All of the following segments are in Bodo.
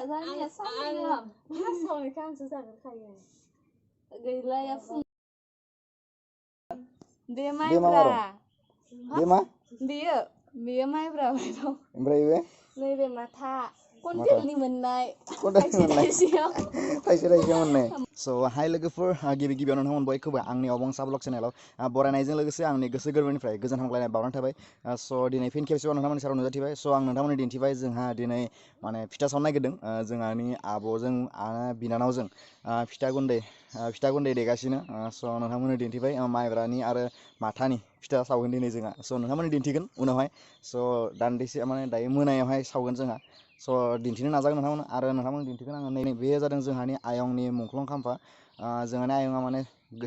जानाया सानैया फार्स्टआवनिखौ आंसो जाग्रोखायो गैलाया फुं बे माइब्रा बेयो माइब्रा माइरं ओमफ्राय बे नैबे माथा कन्टेलनि मोननाय थाइसे मोननाय स' हाय लोगोफोर गिबि गिबियावनो नोंथांमोन बयखौबो आंनि अबंसा ब्लग चेनेलाव बरायनायजों लोगोसे आंनि गोसो गोरबोनिफ्राय गोजोन हामग्लायनाय बावनाय थाबाय स' दिनै फिन खेबसेबाव नोंथांमोननि सेराव नुजाथिबाय स' आं नोंथांमोननो दिन्थिबाय जोंहा दिनै माने फिथा सावनो नागिरदों जोंहानि आब'जों बिनानावजों फिथा गुन्दै देगासिनो स' नोंथांमोननो दिन्थिबाय माइब्रानि आरो माथानि फिथा सावगोन दिनै जोंहा स' नोंथांमोननो दिन्थिगोन उनावहाय स' दान्दिसे माने दायो मोनायावहाय सावगोन जोंहा स' दिन्थिनो नाजागोन नोंथांमोन आरो नोंथांमोन दिन्थिगोन आङो नै बे जादों जोंहानि आयंनि मुंख्लं खाम्फा जोंहानि आयंआ माने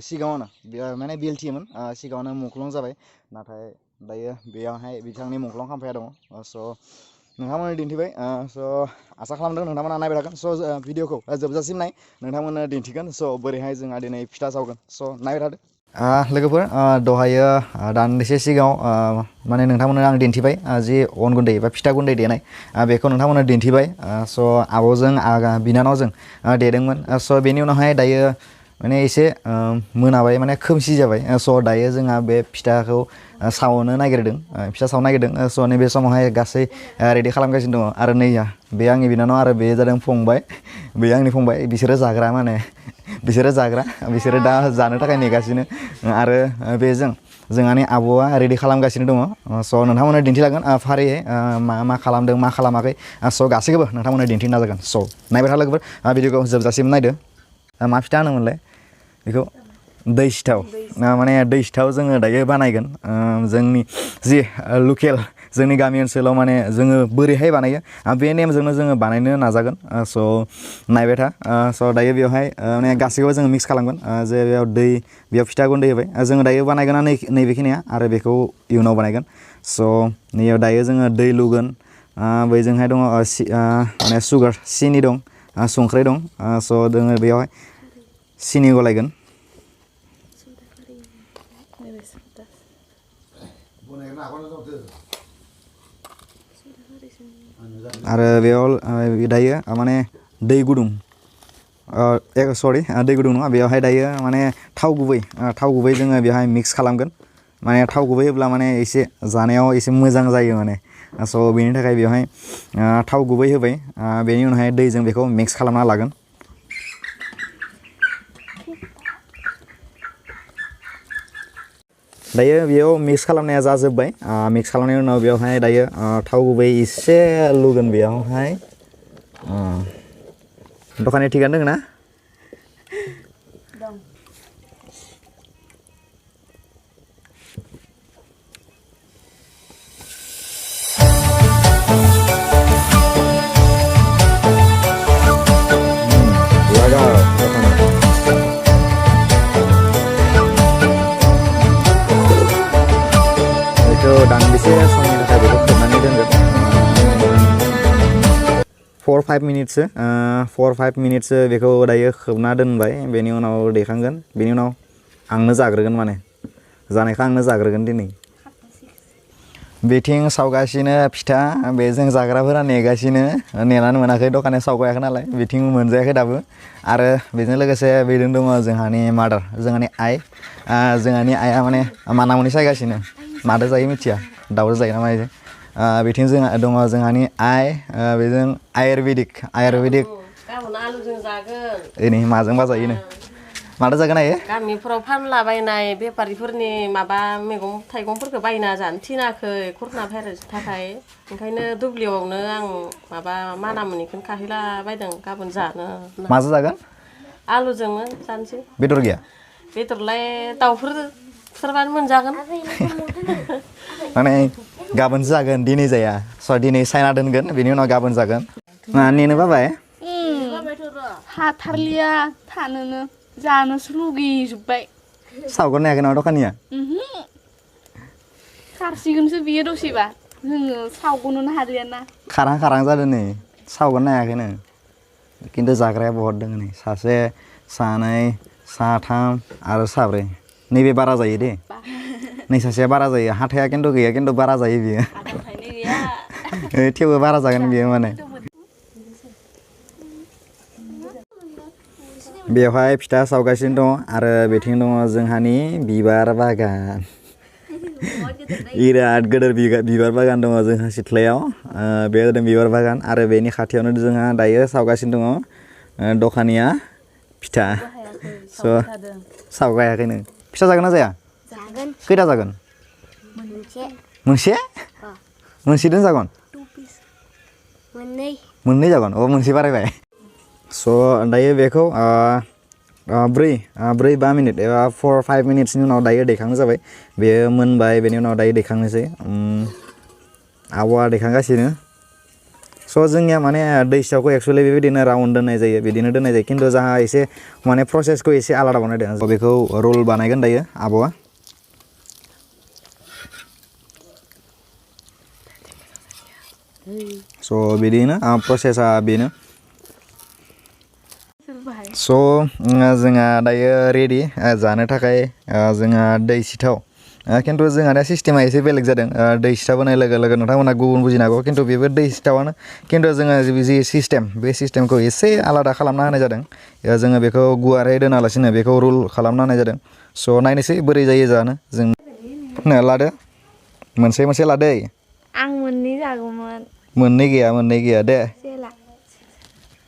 सिगाङावनो माने बेलथियोमोन सिगाङावनो मुंख्लं जाबाय नाथाय दायो बेयावहाय बिथांनि मुंख्लं खाम्फाया दङ स' नोंथांमोननो दिन्थिबाय स' आसा खालामदों नोंथांमोना नायबाय थागोन स' भिडिअखौ जोबजासिम नाय नोंथांमोननो दिन्थिगोन स' बोरैहाय जोंहा दिनै फिथा सावगोन स' नायबाय थादो लोगोफोर दहायो दान्दिसे सिगाङाव माने नोंथांमोननो आं दिन्थिबाय जि अन गुन्दै एबा फिथा गुन्दै देनाय बेखौ नोंथांमोननो दिन्थिबाय स' आब'जों बिनानावजों देदोंमोन स' बेनि उनावहाय दायो माने एसे मोनाबाय माने खोमसि जाबाय स' दायो जोंहा बे फिथाखौ सावनो नागिरदों स' नैबे समावहाय गासै रेडि खालामगासिनो दङ आरो नैया बे आंनि बिनानाव आरो बे जादों फंबाय बे आंनि फंबाय बिसोरो जाग्रा बिसोरो दा जानो थाखाय नेगासिनो आरो बेजों जोंहानि आब'आ रेडि खालामगासिनो दङ स' नोंथांमोननो दिन्थिलांगोन फारियै मा खालामदों मा खालामाखै स' गासैखौबो नोंथांमोननो दिन्थिनो नाजागोन स' नायबाय था लोगोफोर भिडिअखौ जोबजासिम नायदो मा फिथा होनोमोनलाय बेखौ दै सिथाव माने दै सिथाव जोङो दायो बानायगोन जोंनि जि लकेल जोंनि गामि ओनसोलाव माने जोङो बोरैहाय बानायो बे नेमजोंनो जोङो बानायनो नाजागोन स' नायबाय था स' दायो बेवहाय माने गासैखौबो जोङो मिक्स खालामगोन जे बेयाव फिथा गुन्दै होबाय जोङो दायो बानायगोन नैबेखिनिया आरो बेखौ इयुनाव बानायगोन स' नैयाव दायो जोङो दै लुगोन बैजोंहाय दङ माने सुगार सिनि दं संख्रि दं स' जोङो बेयावहाय सिनि गलायगोन आरो बेयाव दायो माने दै गुदुं दै गुदुं नङा बेवहाय दायो माने थाव गुबै जोङो बेवहाय मिक्स खालामगोन माने थाव गुबै होब्ला माने एसे जानायाव एसे मोजां जायो माने स' बेनि थाखाय बेवहाय थाव गुबै होबाय बेनि उनावहाय दैजों बेखौ मिक्स खालामना लागोन दायो बेयाव मिक्स खालामनाया जाजोब्बाय मिक्स खालामनायनि उनाव बेवहाय दायो थाव गुबै एसे लुगोन बेयावहाय दखाननि थिगानो दङ ना दान्दिसे समनि थाखाय बेखौ खोबनानै दोनगोन 4-5 मिनिटसो बेखौ दायो खोबना दोनबाय बेनि उनाव दैखांगोन बेनि उनाव आंनो जाग्रोगोन माने जानायखौ आंनो जाग्रोगोन दिनै बेथिं सावगासिनो फिथा बेजों जाग्राफोरा नेनानै मोनाखै दखाना सावगायाखै नालाय बेथिं मोनजायाखै दाबो आरो बेजों लोगोसे बेजों दङ जोंहानि मादार जोंहानि आइआ माने मानामुनि सायगासिनो मादो जायो मिथिया दाउजों जायो ना मायो बेथिं दङ जोंहानि आइ बेजों आयुर्वेदिक गाबोन आलुजों जागोन नै माजोंबा जायोनो मादो जागोन आयो गामिफोराव फानलाबायनाय बेफारिफोरनि माबा मैगं थाइगंफोरखौ बायना जानो थिनाखै कर'ना भाइरासनि थाखाय ओंखायनो दुब्लियावनो आं माबा मानामुनिखौनो खाहैला बायदों गाबोन जानो माजों जागोन आलुजोंनो जानोसै बेदर गैया बेदरलाय दाउफोर फुथारबानो मोनजागोन माने गाबोनसो जागोन दिनै जाया स' दिनै सायना दोनगोन बेनि उनाव गाबोन जागोन नेनो बाबाय हाथारलिया थानोनो जानोसो लुगैजोब्बाय सावगोन नायाखै नामा दखानिया खारसिगोनसो बियो दसेबा जोङो सावग'नोनो हालियाना खारां जादों नै सावगोन नायाखैनो खिन्थु जाग्राया बहुत दङ नै सासे सानै साथाम आरो साब्रै नैबे बारा जायो दे नै सासेया बारा जायो हाथाया खिन्थु गैया खिन्थु बारा जायो बियो थेवबो बारा जागोन बियो माने बेवहाय फिथा सावगासिनो दङ आरो बेथिं दङ जोंहानि बिबार बागान बिराद गोदोर बिबार बागान दङ जोंहा सिथ्लायाव बे जादों बिबार बागान आरो बेनि खाथियावनो जोंहा दायो सावगासिनो दङ दखानिया फिथा स' सावगायाखैनो फिथा जागोन ना जाया जागोन खैथा जागोन मोनसे मोनसेदों जागोन मोननै जागोन अ मोनसे बारायबाय स' दायो बेखौ 4-5 मिनिट एबा 4-5 मिनिट्सनि उनाव दायो दैखांनो जाबाय बेयो मोनबाय बेनि उनाव दायो दैखांनोसै आब'आ दैखांगासिनो स' जोंनिया माने दै सिथावखौ एक्सुवेलि बेबायदिनो राउन्ड दोननाय जायो बिदिनो दोननाय जायो खिन्थु जोंहा एसे माने प्रसेसखौ एसे आलादा बानायदों बेखौ रल बानायगोन दायो आब'आ स' बिदिनो प्रसेसा बेनो स' जोंहा दायो रेडि जानो थाखाय जोंहा दै सिथाव खिन्थु जोंहा दा सिस्टेमा एसे बेलेग जादों दै सिथाव होनाय लोगो लोगो नोंथांमोना गुबुन बुजिनो हागौ खिन्थु बेबो दै सिथावानो खिन्थु जोङो जि सिस्टेम बे सिस्टेमखौ एसे आलादा खालामना होनाय जादों जोङो बेखौ गुवारै दोनालासिनो बेखौ रुल खालामना होनाय जादों स' नायनोसै बोरै जायो जानो जों लादो मोनसे लादो आं मोननै जागौमोन मोननै गैया दे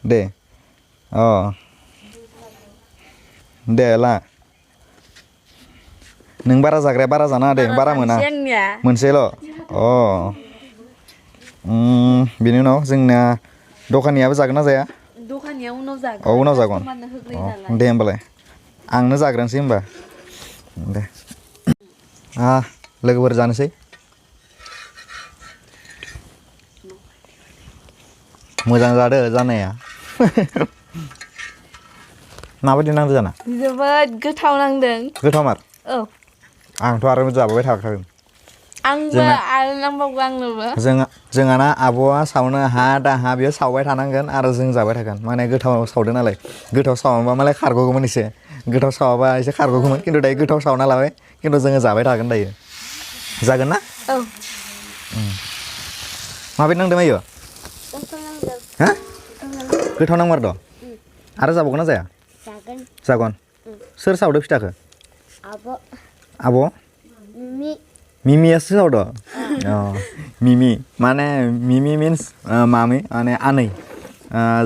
दे अ दे ला नों बारा जाग्राया बारा जाना दे बारा मोना मोनसेल' अ बिनि उनाव जोंना दखानियाबो जागोन ना जाया दखानिया उनाव जागोन उनाव जागोन दे होमबालाय आंनो जाग्रोनोसै होमबा दे लोगोफोर जानोसै मोजां जादो जानाया माबायदि नांदो जाना जोबोद गोथाव नांदों गोथावमार औ आंथ' आरो जाबाय थाखागोन आंबो आरो नांबावगौ आंनोबो जोंहाना आब'आ सावनो हा बेयो सावबाय थानांगोन आरो जों जाबाय थागोन माने गोथाव सावदों नालाय गोथाव सावाबा मालाय खारग'गौमोन एसे गोथाव सावाबा एसे खारग'गौमोन खिन्थु दायो गोथाव सावना लाबाय खिन्थु जोङो जाबाय थागोन दायो जागोन ना औ माबायदि नांदों आयो हा गोथाव नांमारद' आरो जाबावगोन ना जाया जागोन सोर सावदो फिथाखौ आब' मिमियासो सावदो मिमि माने मिमि मिन्स मामि माने आनै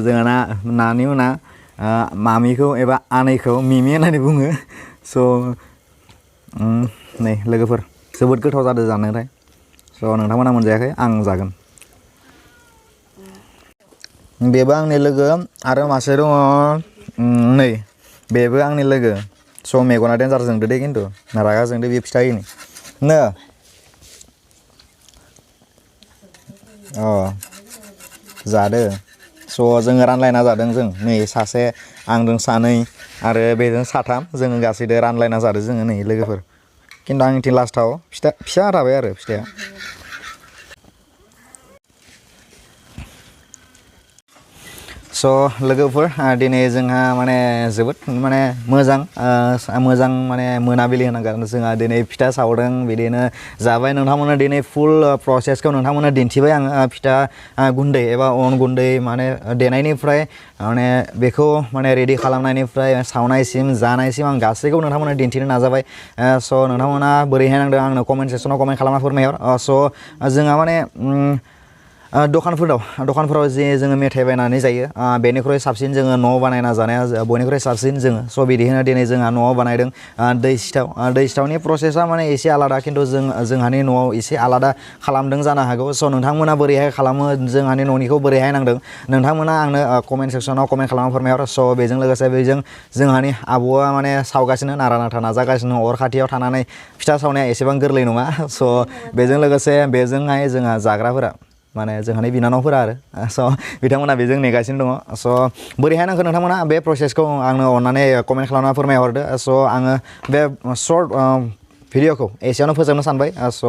जोंहाना नानि उना मामिखौ एबा आनैखौ मिमि होननानै बुङो स' नै लोगोफोर जोबोद गोथाव जादों जानायलाय स' नोंथांमोना मोनजायाखै आं जागोन बेबो आंनि लोगो आरो मासे दङ नै बेबो आंनि लोगो स' मेगना देन्जार जोंदो दे खिन्थु रागा जोंदो बे फिथाइनि नो जादो स' जोङो रानलायना जादों जों नै सासे आंजों सानै आरो बेजों साथाम जोङो गासैदो रानलायना जादों जोङो नै लोगोफोर खिन्थु आंनिथिं लास्टाव फिसा थाबाय आरो फिथाइया स' लोगोफोर दिनै जोंहा माने जोबोद माने मोजां माने मोनाबिलि होनांगोन जोंहा दिनै फिथा सावदों बिदिनो जाबाय नोंथांमोना दिनै फुल प्रसेसखौ नोंथांमोना दिन्थिबाय आङो फिथा गुन्दै एबा अन गुन्दै माने देनायनिफ्राय माने बेखौ माने रेडि खालामनायनिफ्राय सावनायसिम जानायसिम आं गासैखौबो नोंथांमोना दिन्थिनो नाजाबाय स' नोंथांमोना बोरैहाय नांदों आंनो कमेन्ट सेक्सनाव कमेन्ट खालामना फोरमायहर स' जोंहा माने दखानफोराव जे जोङो मेथाइ बायनानै जायो बेनिख्रुइ साबसिन जोङो न'आव बानायना जानाया बयनिख्रुइ साबसिन जोङो स' बिदिनो दिनै जोंहा न'आव बानायदों दै सिथावनि प्रसेसा माने एसे आलादा खिन्थु जोंहानि न'आव एसे आलादा खालामदों जानो हागौ स' नोंथांमोना बोरैहाय खालामो जोंहानि न'निखौ बोरैहाय नांदों नोंथांमोना आंनो कमेन्ट सेक्सनाव कमेन्ट खालामना फोरमायहर स' बेजों लोगोसे बेजों जोंहानि आब'आ माने सावगासिनो नारा नाथा नाजागासिनो अर खाथियाव थानानै फिथा सावनाया एसेबां गोरलै नङा स' बेजों लोगोसे बेजोंहाय जोंहा जाग्राफोरा माने जोंहानि बिनानावफोरा आरो स' बिथांमोना बेजों नेगासिनो दङ स' बोरैहाय नांखो नोंथांमोना बे प्रसेसखौ आंनो अननानै कमेन्ट खालामना फोरमायहरदो स' आङो बे सर्ट भिडिअखौ एसेयावनो फोजोबनो सानबाय स'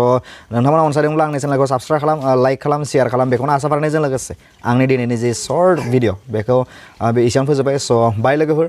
नोंथांमोना अनसायदोंब्ला आंनि चेनेलखौ साबस्क्राइब खालाम लाइक खालाम शेयार खालाम बेखौनो आसा फारिनायजों लोगोसे आंनि दिनैनि जे सर्ट भिडिअ बेखौ बे एसेयावनो फोजोबबाय स' बाय लोगोफोर